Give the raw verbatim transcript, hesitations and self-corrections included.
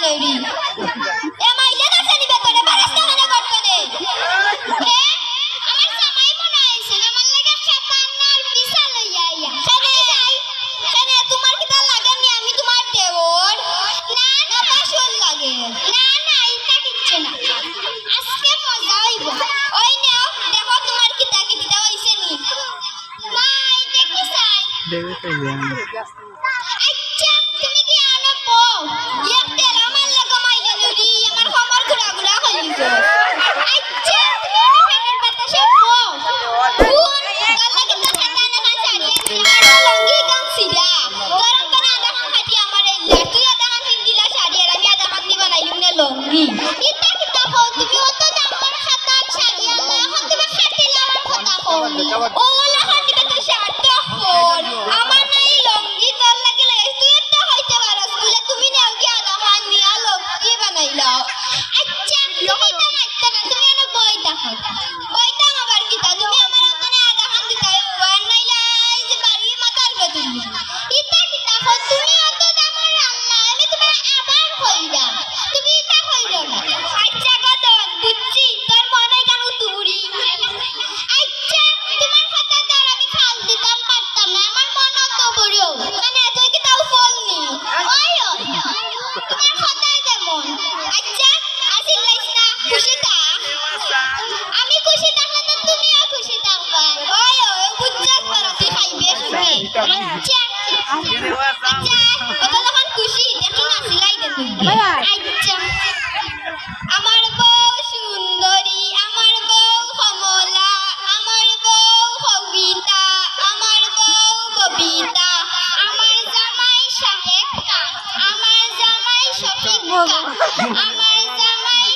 রে। এ মাইলে দশে দিবে তোরে, বারাস্তা কেনে করতো রে? হে? আমার জামাই মনে অইছে, আমার লাগি খেতান আর পিছা লইয়া আইয়া। কেনে? কেনে, তুমার কিতা লাগে নি? আমি তুমার দেওর? না, না, বাসুর লাগে। না, না, ইতা কিচ্ছু না। আজকে মজা অইবো। ওই নেও, দেখো তুমার কিতা কিতা অইছে নি। মা, এই দেখি চাই। আচ্ছা, তুমি কি আনো বউ? এক তেল আমার লগে মাইলে নুরি, আমার কমর ঘুরা ঘুরা হইল। আচ্ছা, তুমি কি ফ্যানের বাতাসে বউ? কোন? গলা কিন্তু খাতা না খান শাড়ি আনছি, আমার লুঙ্গি কান সিরা। গরম পানি আধা খান খাটি আমার এই লা। তুই আধা খান পিন্দিলা শাড়ি, আর আমি আধা খান দি বানাইলুম না লুঙ্গি। ইতা কিতা কও? তুমি অত দামর খাতান শাড়ি আনলা, এখন তুমি খাটি লামার কথা কও নি। ও ওলা খাটি তো শার্ট তো কর। আমার নাই লুঙ্গি তোর লাগি লই, তুই একটা হইতে পারস বলে তুমি নেও গিয়া আধা খান নিয়া লুঙ্গি বানাইলাও। আচ্ছা, তুমি তো মারতে না, তুমি এনে বই থাকো। বই থাকো আবার কিতা? তুমি আমার ওখানে আধা খান দিতাই, ওয়ান নাইলা এই যে বাড়ি মাথার বদলি। ইতা কিতা কও? তুমি অত দামর আনলা, আমি তুমার আবার কইরা। তুমি ইতা কইরো না। আচ্ছা, কতন বুঝছি, তোর মনে কেন তুবুরি? আচ্ছা, তুমার কথা তো আর আমি খাল দিতাম পারতাম না, আমার মন অত বড়। মানে, তুই কিতাও ফল নি। ওই, ওই, তুমার কথাই যেমন। আচ্ছা, আসিল লাইস না, খুশি থাক। আমি খুশি থাকলে তো তুমিও খুশি থাকবা। ওই, ওই, বুঝছস বড়, তুই খাইবে সুখে। আচ্ছা, আচ্ছা, অত যখন খুশি, একটু নাচিলাই দে তুই। আচ্ছা। আমার বউ সুন্দরী, আমার বউ কমলা, আমার বউ কবিতা, আমার বউ ববিতা, আমার জামাই সাহেব খান, আমার জামাই শফিক খান, আমার জামাই